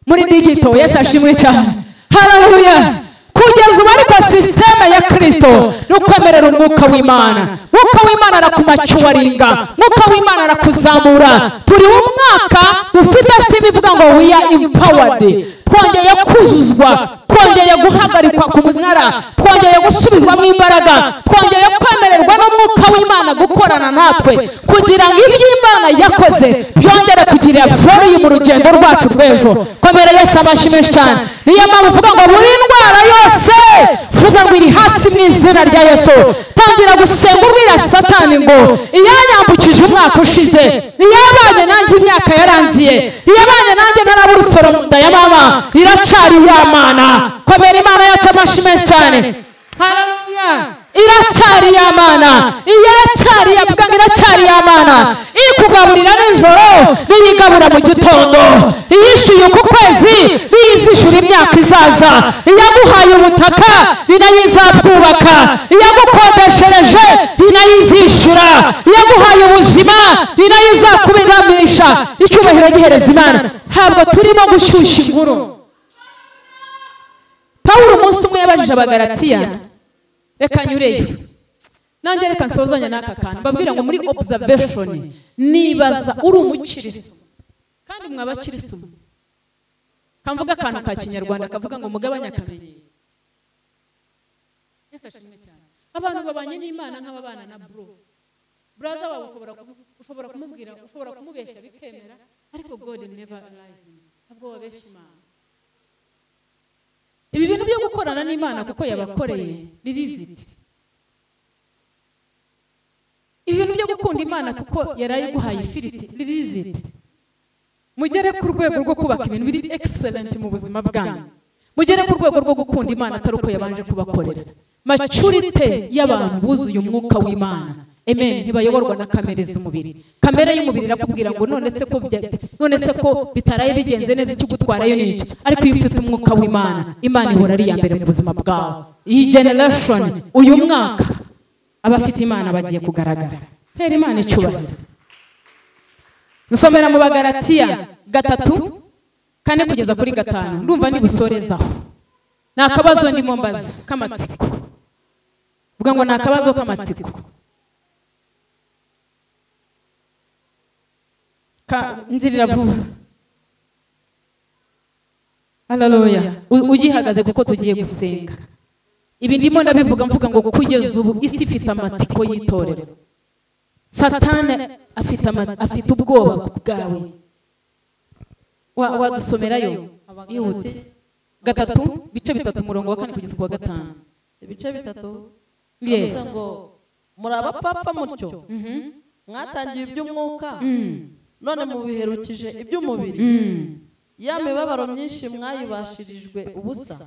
muri digital. Yesu ashimwe cyane. Haleluya. Kugeza ubu ariko systeme ya Kristo ni ukwemerera umwuka w'Imana. Umwuka w'Imana arakumacuwaringa, umwuka w'Imana arakuzamura. Turi mu mwaka dufite system ivuga ngo we are empowered. Twongeye kuzuzwa, twongeye guhagarikwa ku munara, twongeye gusubizwamo imbaraga, twongeye kwemererwa n'umwuka w'Imana gukorana natwe kugira ngo ibyo Imana yakoze byongere kugira value mu rugendo rwacu rw'ejo. Komera Yesu amashyi menshi cyane. Niyo mpamvu uvuga ngo buri ndwara yose vuga ngo iri hasi mu izina rya Yesu. Tangira gusenga ubwira Satani ngo iyanyambukije umwaka ushize, iyabanye nanjye imyaka yarangiye, iyabanye nanjye ntarabura urusoro mu nda ya mama, iracyari ya Mana. Komera Imana yacu amashyi menshi cyane. Haleluya. Iracyari ya Mana, iracyari ya, vuga ngo iracyari ya Mana. Ikugaburira nijoro n'iyigabura mu gitondo, iyishyuye uku kwezi n'iyizishyura imyaka izaza, iyaguhaye ubutaka inayizabwubaka, iyagukodeshereje inayizishyura, iyaguhaye ubuzima inayizakubiramisha. Icyubahiro gihereza Imana. Ntabwo turimo gushyushya inkuru. Pawulo umunsi umwe yabajije Abagalatiya, reka nyureyo nanjye reka nsozanye n'aka kantu, mbabwira ngo muri observation nibaza uri umukristo, kandi mw'abakristo kamvuga akantu ka Kinyarwanda kavuga ngo mugabanya akamenyero. Yesu ashimwe cyane. Abantu babanye n'Imana nk'ababana na bro. Brother wawe ushobora kumubwira, ushobora kumubeshya bikemera, ariko God never lies. Ntabwo wabeshya Imana. Ibi bintu byo gukorana n'Imana kuko yabakoreye ririziti. Ibi bintu byo gukunda Imana kuko yarayiguhaye ifiriti ririziti. Mugere ku rwego rwo kubaka ibintu biri excellent mu buzima bwanyu. Mugere ku rwego rwo gukunda Imana atari uko yabanje kubakorera. Maturity y'abantu buzuye umwuka w'Imana. Amen. Ntibayoborwa na kamere z'umubiri. Kamere y'umubiri irakubwira ngo none se ko bitaraye bigenze neza, icyo gutwarayo ni iki. Ariko iyo ufite umwuka w'Imana, Imana ihora ari iya mbere mu buzima bwawe. Iyi generation, uyu mwaka, abafite Imana bagiye kugaragara. Hera Imana icyubahiro. Nsomera mu Bagalatiya 3:4 kugeza kuri 5. Ndumva ndi busorezaho. Ni akabazo ndimo mbaza k'amatsiko. Vuga ngo ni akabazo k'amatsiko. Nzirira vuba. Haleluya. Ugihagaze kuko tugiye gusenga. Ibi ndimo ndabivuga mvuga ngo kugeza ubu isi ifite amatsiko y'itorero. Satani afite ubwoba bwawe. Wadusomerayo ihute. 3 bice 3 umurongo wa 4 kugeza ku wa 5. Ibice 3 Yes. Ngo muri abapfapfa mutyo mwatangiye iby'umwuka none mubiherukije iby'umubiri, ya mibabaro myinshi mwayibashirijwe ubusa,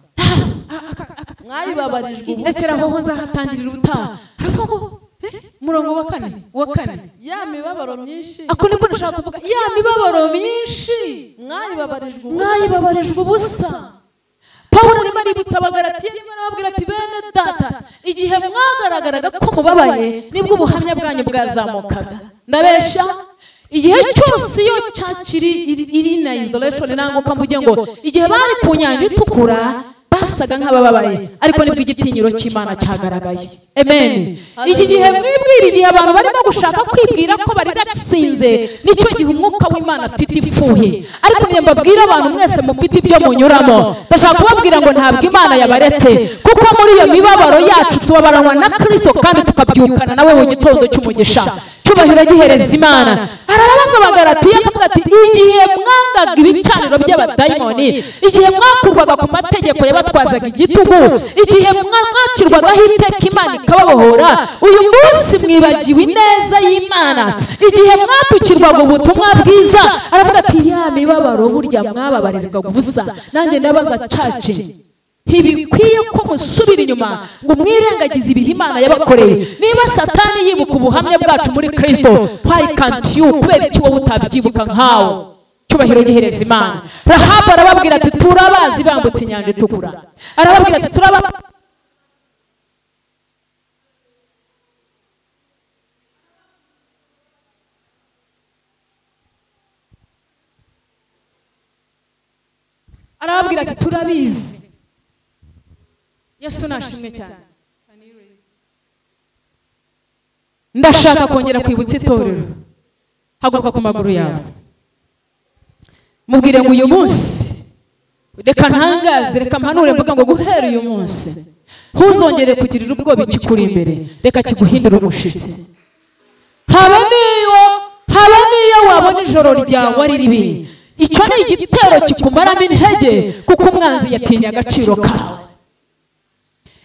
mwayibabarijwe ubusa. Ndekera aho nzahatangirira ubutaha. Murongo wa kane ya mibabaro myinshi, ako niko nashaka kuvuga, ya mibabaro myinshi mwayibabarijwe ubusa. Pawulo arimo aributsa Abagalatiya, arimo arababwira ati bene data, igihe mwagaragaraga ko mubabaye nibwo ubuhamya bwanyu bwazamukaga. Ndabeshya? Igihe cyose iyo cyakiri iri na isolation, nangwa mvuge ngo igihe bari ku nyanja itukura basaga nk'abababaye, ariko nibwo igitinyiro cy'Imana cyagaragaye. Amen. Iki gihe mwibwira, igihe abantu barimo gushaka kwibwira ko bari batsinze, nicyo gihe umwuka w'Imana afite ifuhe. Ariko njye mbabwira abantu mwese mufite ibyo munyuramo, ndashaka kubabwira ngo ntabwo Imana yabaretse, kuko muri iyo mibabaro yacu tubabaranwa na Kristo kandi tukabyukana nawe mu gitondo cy'umugisha. Cyubahiro gihereza Imana. Arababaza Abagalatiya akavuga ati igihe mwangaga ibicaniro by'abadayimoni, igihe mwakurwaga ku mategeko yabatwazaga igitugu, igihe mwakirwagaho iteka Imana ikababohora, uyu munsi mwibagiwe ineza y'Imana, igihe mwatukirwaga ubutumwa bwiza. Aravuga ati ya mibabaro burya mwababarirwaga ubusa. Nanjye ndabaza caci, ntibikwiye ko musubira inyuma ngo mwirengagize ibihe Imana yabakoreye. Niba Satani yibuka ubuhamya bwacu muri Kristo, why can't you? Kubera iki wowe utabyibuka nkawe? Cyubahiro gihereza Imana. Rahabu arababwira ati turabazi bambutse inyanja itukura. Arababwira ati turaba arababwira ati turabizi. Yesu nashimwe cyane. Ndashaka kongera kwibutsa itorero, haguruka ku maguru yawe, mubwire ngo uyu munsi reka ntangaze, reka mpanure mvuga ngo guhera uyu munsi ntuzongere kugirira ubwoba ikikuri imbere, reka kiguhindure umushitsi. Habe niyo wabona ijoro ryawe ari ribi, icyo ni igitero kikumaramo intege, kuko umwanzi yatinye agaciro kawe.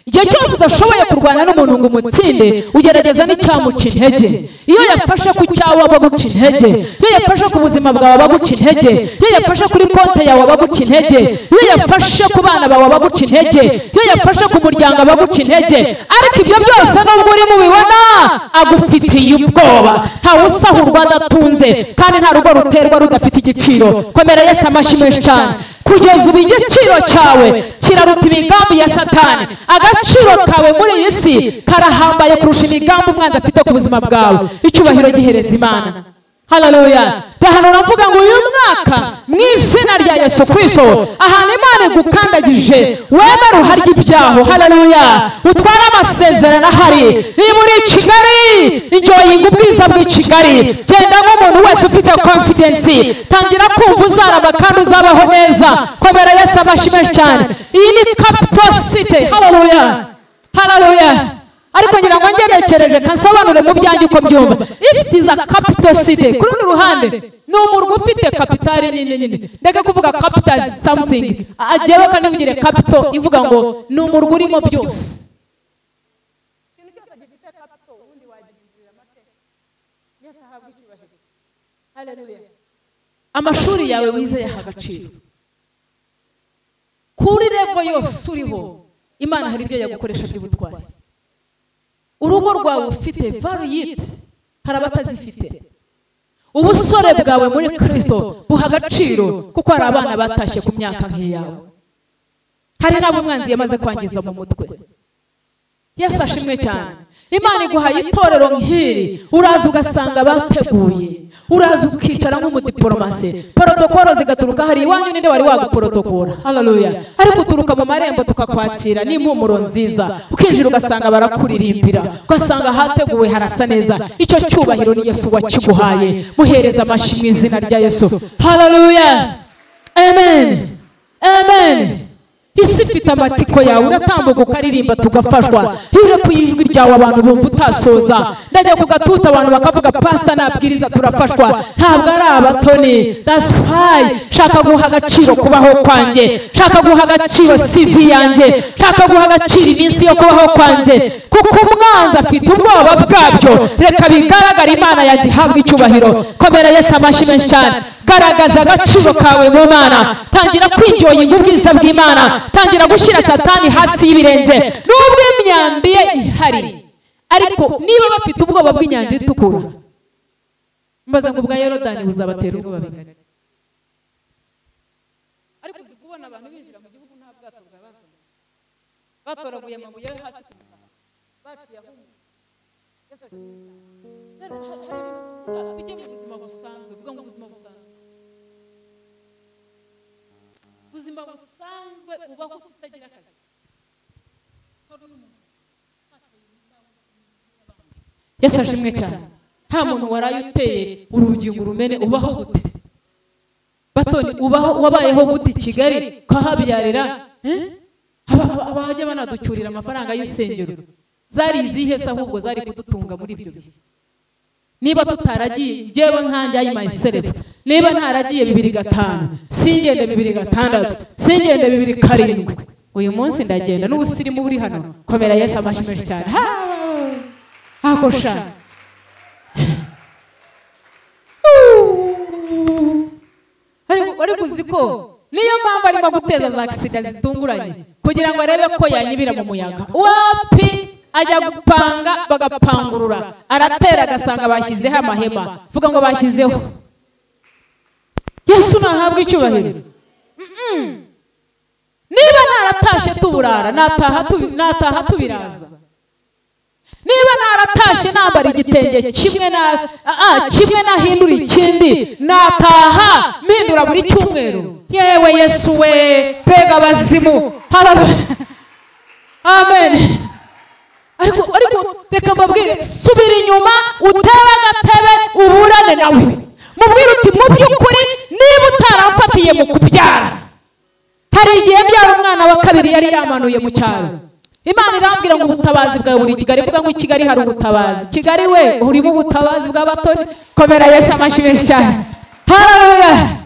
Igihe cyose udashoboye kurwana n'umuntu ngo umutsinde, ugerageza n'icyamuca intege. Iyo yafashe ku cyawe aba aguca intege, iyo yafashe ku buzima bwawe aba aguca intege, iyo yafashe kuri konti yawe aba aguca intege, iyo yafashe ku bana bawe aba aguca intege, iyo yafashe ku muryango aba aguca intege. Ariko ibyo byose nubwo urimo ubibona, agufitiye ubwoba. Ntawe usahurwa adatunze, kandi nta rugo ruterwa rudafite igiciro. Komera Yesu amashyi menshi cyane. Kugeza ubu igiciro cyawe kiraruta imigambi ya Satani. Agaciro kawe muri iyi si karahambaye kurusha imigambi umwanzi afite ku buzima bwawe. Icyubahiro gihereza Imana. Haleluya. Ndahanura mvuga ngo uyu mwaka mu izina rya Yesu Kristo, ahantu Imana igukandagije wemere uharye ibyaho. Haleluya. Utware amasezerano ahari. Niba uri i Kigali, enjoyinga ubwiza bw'i Kigali. Genda nk'umuntu wese ufite confidence, tangira kumva uzaraba kandi uzabaho neza. Komera Yesu amashyi menshi cyane. Iyi ni capital city. Haleluya. Haleluya. Ariko ngira ngo ngerekereje kansobanure mu byanjye uko byumva. If it is a capital city, kuri runo ruhande ni umurwa ufite kapitali nini nini. Ndeka kuvuga capital something, agewe kandi mvugire capital ivuga ngo ni umurwa urimo byose. Ikintu cyose gifite capital ubundi wagihindurira amateka. Yesu ahabwe icyubahiro. Haleluya. Amashuri yawe wize yaha agaciro. Kuri level yose uriho, Imana hari ibyo yagukoresha by'ubutwari. Urugo rwawe ufite value, hari abatazifite. Ubusore bwawe muri Kristo buha agaciro, kuko hari abana batashye ku myaka nk'iyawe. Hari n'abo umwanzi yamaze kwangiza mu mutwe. Yesu ashimwe cyane. Imana iguhaye itorero nk'iri, uraza ugasanga bateguye, uraza ukicara nk'umudiplomasi, protokolo zigaturuka hari iwanyu, ninde wari waguprotokora? Haleluya. Ariko uturuka mu marembo tukakwakira n'impumuro nziza, ukinjira ugasanga barakuririmbira, ugasanga hateguwe harasa neza. Icyo cyubahiro ni Yesu wakiguhaye. Muhereza amashyi mu izina rya Yesu. Haleluya. Amen. Amen. Isi ifite amatsiko yawe, uratambuka ukaririmba tugafashwa. Iyo ku ijwi ryawe abantu bumva utasoza. Ndajya ku gatuta abantu bakavuga pastor nabwiriza turafashwa. Ntabwo ari abatoni. That's why shaka guha agaciro kubaho kwanjye, shaka guha agaciro CV yanjye, shaka guha agaciro iminsi yo kubaho kwanjye, kuko umwanzi afite ubwoba bwabyo. Reka bigaragara Imana yagihabwa icyubahiro. Komera Yesu amashyi menshi cyane. Garagaza agaciro kawe mu Mana. Tangira kwinjoyinga ubwiza bw'Imana. Tangira gushyira Satani hasi y'ibirenge. Nubwo imyambi ye ihari, ariko niba bafite ubwoba bw'inyanja itukura, mbaza ngo ubwa Yorodani buzabatera ubwoba bingana. Ariko uzi kubona abantu binjira mu gihugu nta bwato bwabazanye, batoraguye amabuye hasi ku butaka, baciye aho. Hari ibintu tuvuga tujye mu buzima busanzwe, vuga ngo ubuzima busanzwe. Ubuzima busanzwe ubaho utagira akazi. Yesu ashimwe cyane. Nta muntu waraye uteye urugingo rumene, ubaho gute? Batoni ubaho wabayeho gute i Kigali kahabyarira? Abajya banaducyurira amafaranga y'insengero zari izihe se ahubwo zari kudutunga muri ibyo bihe? Niba tutaragiye, jewe nkanjye ayi myself, niba ntaragiye 2005, singende 2006, singende 2007, uyu munsi ndagenda n'ubusirimu buri hano. Komera Yesu amashyi menshi cyane. Akosha ariko uzi ko niyo mpamvu arimo guteza za accident zitunguranye kugira ngo arebe ko yanyibira mu muyaga. Wapi, ajya gupanga bagapangurura, aratera agasanga bashyizeho amahema. Vuga ngo bashyizeho. Yesu nahabwa icyubahiro. Niba naratashe tuburara, nataha tubiraza. Niba naratashe nambara igitenge kimwe na kimwe nahindura ikindi, nataha mpindura buri cyumweru. Yewe Yesu we, pega abazimu. Amen. Ariko reka mbabwire, subira inyuma utere agatebe uburane nawe. Mubwire uti mu by'ukuri niba utaramfatiye mu kubyara. Hari igihe mbyara umwana wa kabiri yari yamanuye mu cyaro. Imana irambwira ngo ubutabazi bwawe buri Kigali. Vuga ngo i Kigali hari ubutabazi. Kigali we urimo ubutabazi bw'abatoni. Komera Yesu amashyi menshi cyane. Haleluya.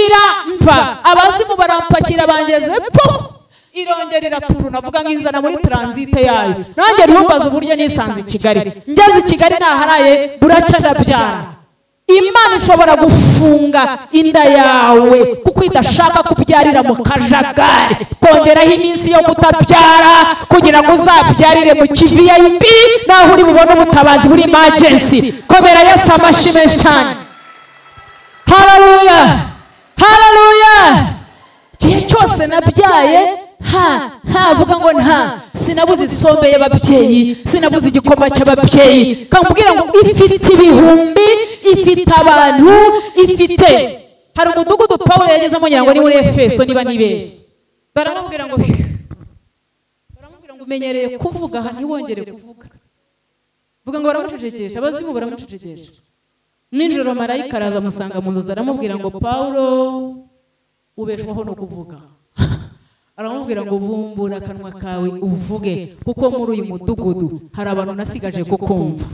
Irampa abazimu barampakira bangeze po. Irongera iraturuna, vuga ngo inzana muri transite yayo. Nanjye ntumbaze uburyo nisanze i Kigali. Ngeze i Kigali naharaye buraca ndabyara. Imana ishobora gufunga inda yawe kuko idashaka kubyarira mu kajagari, kongeraho iminsi yo kutabyara kugira ngo uzabyarire mu VIP naho uri bubone ubutabazi buri emergency. Komera Yesu amashyi menshi cyane. Haleluya, haleluya. Igihe cyose nabyaye nta vuga ngo nta, sinabuze isombe y'ababyeyi, sinabuze igikoma cy'ababyeyi. Kamubwira ngo ifite ibihumbi, ifite abantu, ifite. Hari umudugudu Paulo yagezemo ngira ngo ni muri Efeso niba nibeshye. Baramubwira ngo umenyereye kuvuga ntiwongere kuvuga. Vuga ngo baramucecekesha, abazimu baramucecekesha. Ninjoro marayika araza amusanga mu nzozi aramubwira ngo Paulo ubeshwaho no kuvuga. Aramubwira ngo bumbura akanwa kawe uvuge, kuko muri uyu mudugudu hari abantu nasigaje kukumva.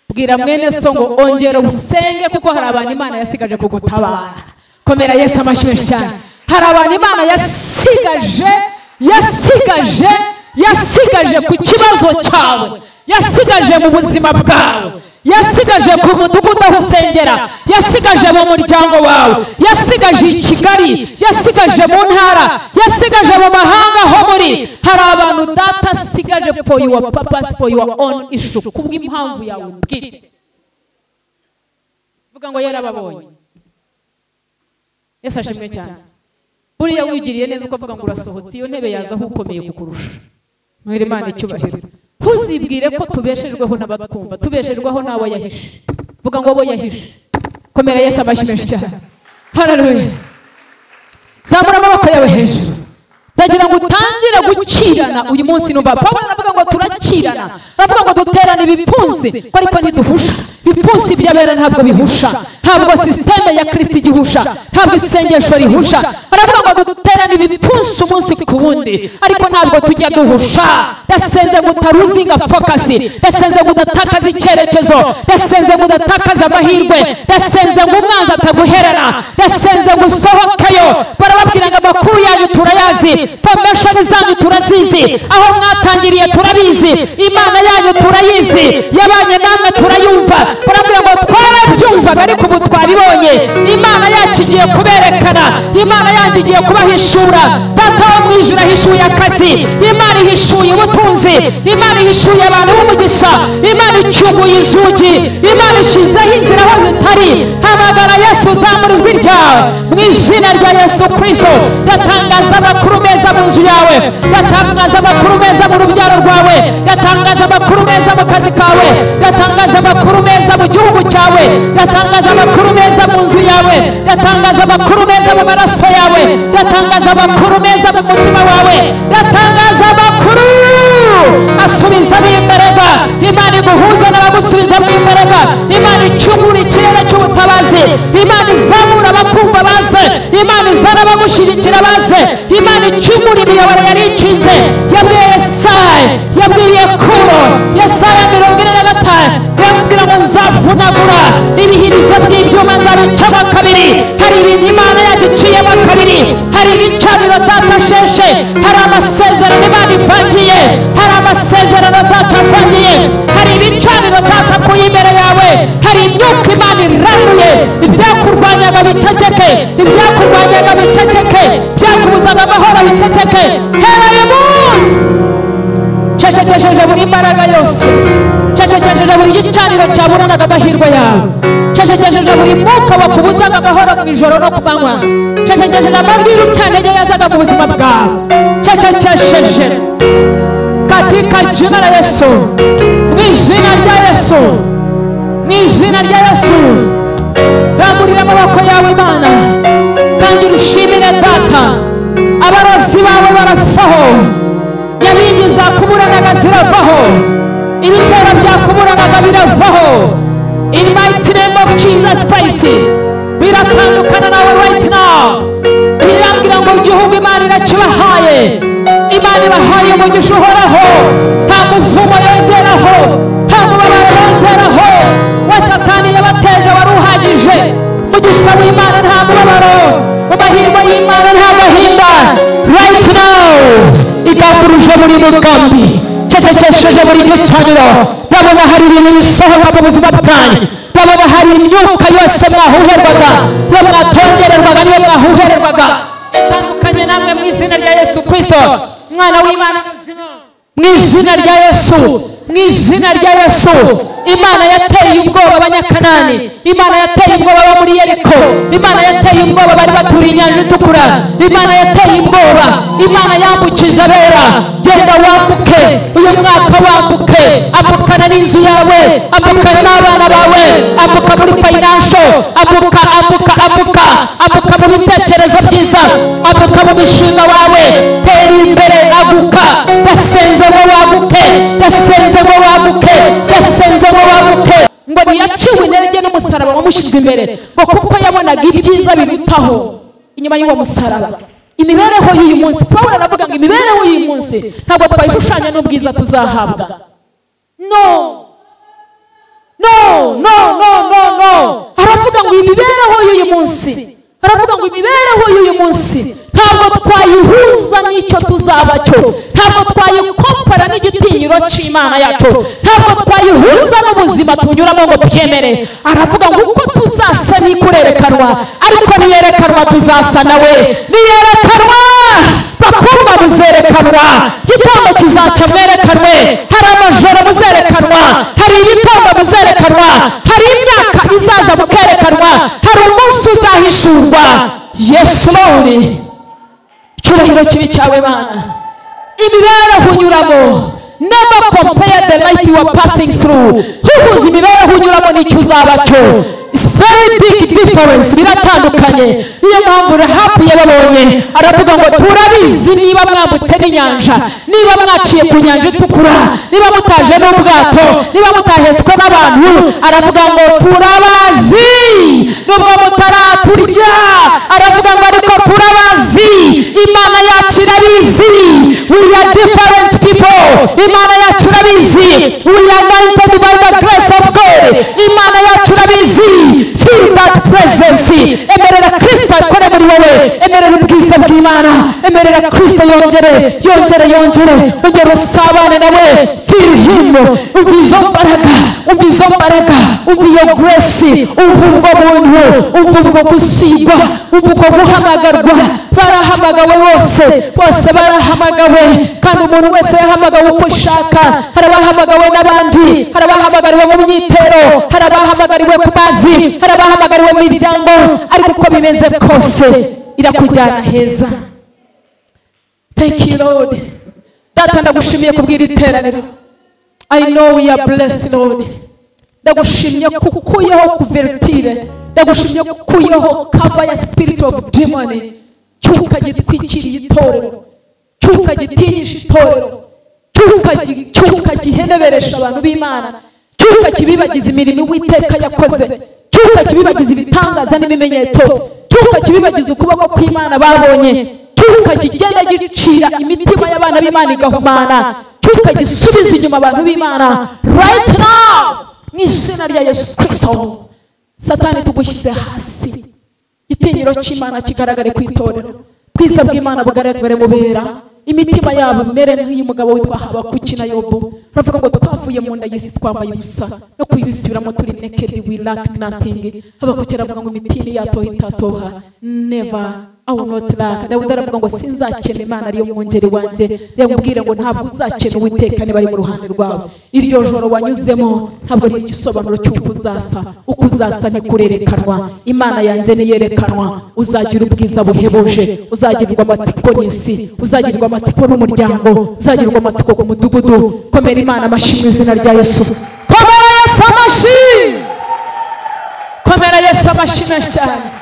Bwira mwene so ngo ongera usenge, kuko hari abantu Imana yasigaje kugutabara. Komera Yesu amashyi menshi cyane. Hari abantu Imana yasigaje ku kibazo cyawe, yasigaje mu buzima bwawe, yasigaje ku mudugudu aho usengera, yasigaje mu muryango wawe, yasigaje i Kigali, yasigaje mu ntara, yasigaje mu mahanga aho muri. Hari abantu data asigaje for your purpose, for your own issue, kubw'impamvu yawe bwite. Vuga ngo yarababonye. Yesu ashimwe cyane. Buriya wigiriye neza ukavuga ngo urasohotse, iyo ntebe yaza aho ukomeye kukurusha. Mwere Imana icyubahiro. Ntuzibwire ko tubeshejweho n'abatwumva, tubeshejweho n'abo yahishe. Vuga ngo abo yahishe. Komera Yesu amashyi menshi cyane. Haleluya. Zamura amaboko yawe hejuru. Ndagira ngo utangire gukirana uyu munsi. Numva Pawulo aravuga ngo turakirana, aravuga ngo duterana ibipfunsi ko ariko ntiduhusha. Ibipfunsi by'abera ntabwo bihusha, ntabwo systeme ya Kristo igihusha, ntabwo isengesho rihusha. Baravuga ngo duterane ibipfunsi umunsi ku wundi, ariko ntabwo tujya duhusha. Ndasenze ngo utaruzinga focus, ndasenze ngo udatakaza icyerekezo, ndasenze ngo udatakaza amahirwe, ndasenze ngo umwanzi ataguherera, ndasenze ngo usohokeyo. Barababwira ngo amakuru yanyu turayazi, formation zanyu turazizi, aho mwatangiriye turabizi, Imana yanyu turayizi, yabanye namwe turayumva. Barabwira ngo twarabyumvaga ariko ubu twabibonye. Imana yacu igiye kuberekana, Imana yanyu igiye kubahishura. Data wo mu ijuru ahishuye akazi, Imana ihishuye ubutunzi, Imana ihishuye abantu b'umugisha, Imana icyuguye inzugi, Imana ishizeho inzira aho zitari. Hamagara Yesu, uzamura ijwi ryawe mu izina rya Yesu Kristo. Ndatangaza amakuru meza mu nzu yawe, ndatangaza amakuru meza mu rubyaro rwawe, ndatangaza amakuru meza mu kazi kawe, ndatangaza amakuru meza mu gihugu cyawe, ndatangaza amakuru meza mu nzu yawe, ndatangaza amakuru meza mu maraso yawe, ndatangaza amakuru meza mu mutima wawe, ndatangaza amakuru asubizamo imbaraga. Imana iguhuza n'abagusubizamo imbaraga. Imana icyungura ikirere cy'ubutabazi, Imana izamura abakumva baze, Imana izana abagushyigikira baze, Imana icyungura imiyoboro yari ikinze. Yabwiye Yesaya, yabwiye Kuro, Yesaya 45 yamubwira ngo nzavunagura ibihirizo by'ibyuma nzabicamo kabiri. Hari ibintu Imana yacu iciyemo kabiri, hari ibicaniro data asheshe, hari amasezerano Imana ivangiye, hari amasezerano data avangiye, hari ibicaniro data akuye imbere yawe, hari imyuka Imana iranduye. Ibyakurwanyaga biceceke, ibyakurwanyaga biceceke, byakubuzaga amahoro biceceke. Hera uyu munsi cecekesheje buri imbaraga yose, cecekesheje buri gicaniro cyaburanaga amahirwe yawe, cecekesheje buri mwuka wakubuzaga amahoro mu ijoro no ku manywa, cecekesheje amajwi y'urucantege yazaga mu buzima bwawe, cecekesheje katika jina la Yesu, mu izina rya Yesu, mu izina rya Yesu. Ramburira amaboko yawe Imana, tangira ushimire Data. Abarozi bawe baravaho, nyabingi zakuburanaga ziravaho, ibitero byakuburanaga biravaho. In mighty name of Jesus Christ, biratandukana nawe right now. Birambwira ngo igihugu Imana irakibahaye, Imana ibahaye umugisha uhoraho, nta muvumo yongeraho, nta mubabaro yongeraho. Wa Satani yabateje wari uhagije. Umugisha w'Imana nta mubabaro, mu mahirwe y'Imana nta gahinda. Right now igamburuje buri mugambi, cecekesheje buri gicaniro. Ndabona hari ibintu bisohoka mu buzima bwanyu, ndabona hari imyuka yose mwahuherwaga, iyo mwatongererwaga, niyo mwahuhererwaga itandukanye namwe mu izina rya Yesu Kristo, Mwana w'Imana muzima. Mu izina rya Yesu, mu izina rya Yesu. Imana yateye ubwoba abanyakanani, Imana yateye ubwoba abo muri Yeriko, Imana yateye ubwoba bari baturiye inyanja itukura, Imana yateye ubwoba, Imana yambukije abera. Genda wambuke uyu mwaka, wambuke, ambukana n'inzu yawe, ambukana n'abana bawe, ambuka muri financial, ambuka, ambuka, ambuka, ambuka mu bitekerezo byiza, ambuka mu mishinga wawe, tera imbere, aguka. Ndasenze ngo waguke, ndasenze ngo waguke, ndasenze ngo waguke. Ngo ntiyaciwe intege n'umusaraba wamushyizwe imbere, ngo kuko yabonaga ibyiza birutaho inyuma y'uwo musaraba. Imibereho y'uyu munsi, Pawulo aravuga ngo imibereho y'uyu munsi ntabwo twayishushanya n'ubwiza tuzahabwa. No, no, no, no, no, no. Aravuga ngo imibereho y'uyu munsi, aravuga ngo imibereho y'uyu munsi ntabwo twayihuza n'icyo tuzaba cyo, ntabwo twayikompara n'igitinyiro cy'Imana yacu, ntabwo twayihuza n'ubuzima tunyuramo ngo byemere. Aravuga ngo uko tuzasa n'ikurerekanwa, ariko niyerekanwa tuzasa nawe, niyerekanwa bakundwa muzerekanwa, gitondo kizaca mwerekanwe, hari amajoro muzerekanwa, hari ibitondo muzerekanwa, hari imyaka izaza mukerekanwa, hari umunsi uzahishurwa. Yesu Lord, icyubahiro kibi cyawe Mana. Imibereho unyuramo, never compare the life you are passing through. Huhuza imibereho unyuramo n'icyo uzaba cyo. It's very big difference, biratandukanye. Niyo mpamvu Rahabu yababonye aravuga ngo turabizi niba mwambutse n'inyanja, niba mwaciye ku nyanja itukura, niba mutaje n'ubwato, niba mutahetswe n'abantu, aravuga ngo turabazi nubwo mutaraturya, aravuga ngo ariko turabazi, Imana yacu irabizi. We are different people. Imana yacu irabizi. We are anointed by the grace of God. Imana yacu irabizi. Feel that presence. Emerera Kristo akore muri wowe, emerera ubwiza bw'Imana, emerera Kristo yongere yongere yongere, ongera usabane nawe. Feel him. Umva izo mbaraga, umva izo mbaraga, umva iyo grace, umva ubwo buntu, umva ubwo gusigwa, umva ubwo guhamagarwa. Barahamagawe bose, bose barahamagawe, kandi umuntu wese yahamagawe uko ashaka. Hari abahamagawe n'abandi, hari abahamagariwe mu myitero, hari abahamagariwe ku mazi, hari abahamagariwe mu miryango, ariko uko bimeze kose irakujyana heza. Thank you Lord. Data ndagushimiye kubwira iteraniro. I know we are blessed Lord. Ndagushimye kukuyeho kuvertire, ndagushimye kukuyeho cover ya spirit of demon, cyuka gitwikiriye itorero, cyuka gitinyisha itorero, cyuka giheneberesha abantu b'Imana, cyuka kibibagiza imirimo Uwiteka yakoze, cyuka kibibagiza ibitangaza n'ibimenyetso, cyuka kibibagiza ukuboko kw'Imana babonye, cyuka kigenda gicira imitima y'abana b'Imana igahumana, cyuka gisubiza inyuma abantu b'Imana right now mu izina rya Yesu Kristo. Satani tugushyize hasi, igitinyiro cy'Imana kigaragare ku itorero, bwiza bw'Imana bugaragare mu bera, imitima yabo imere nk'iy'umugabo witwa Habakuki na Yobu. Baravuga ngo twavuye mu nda y'isi twambaye ubusa, no kuyisubiramo turi naked, we lack nothing. Habakuki aravuga ngo imitini yatoha itatoha, never I will not lack. Dawidi aravuga ngo sinzakena Imana ariyo mwungeri wanjye. Yamubwire ngo ntabwo uzakena Uwiteka niba ari mu ruhande rwawe. Iryo joro wanyuzemo ntabwo ari igisobanuro cy'uko uzasa, uko uzasa ntikurerekanwa. Imana yanjye niyerekanwa, uzagira ubwiza buhebuje, uzagirwa amatsiko n'isi, uzagirwa amatsiko n'umuryango, uzagirwa amatsiko ku mudugudu. Komera Imana amashyi mu izina rya Yesu. Komera Yesu amashyi, komera Yesu amashyi menshi cyane.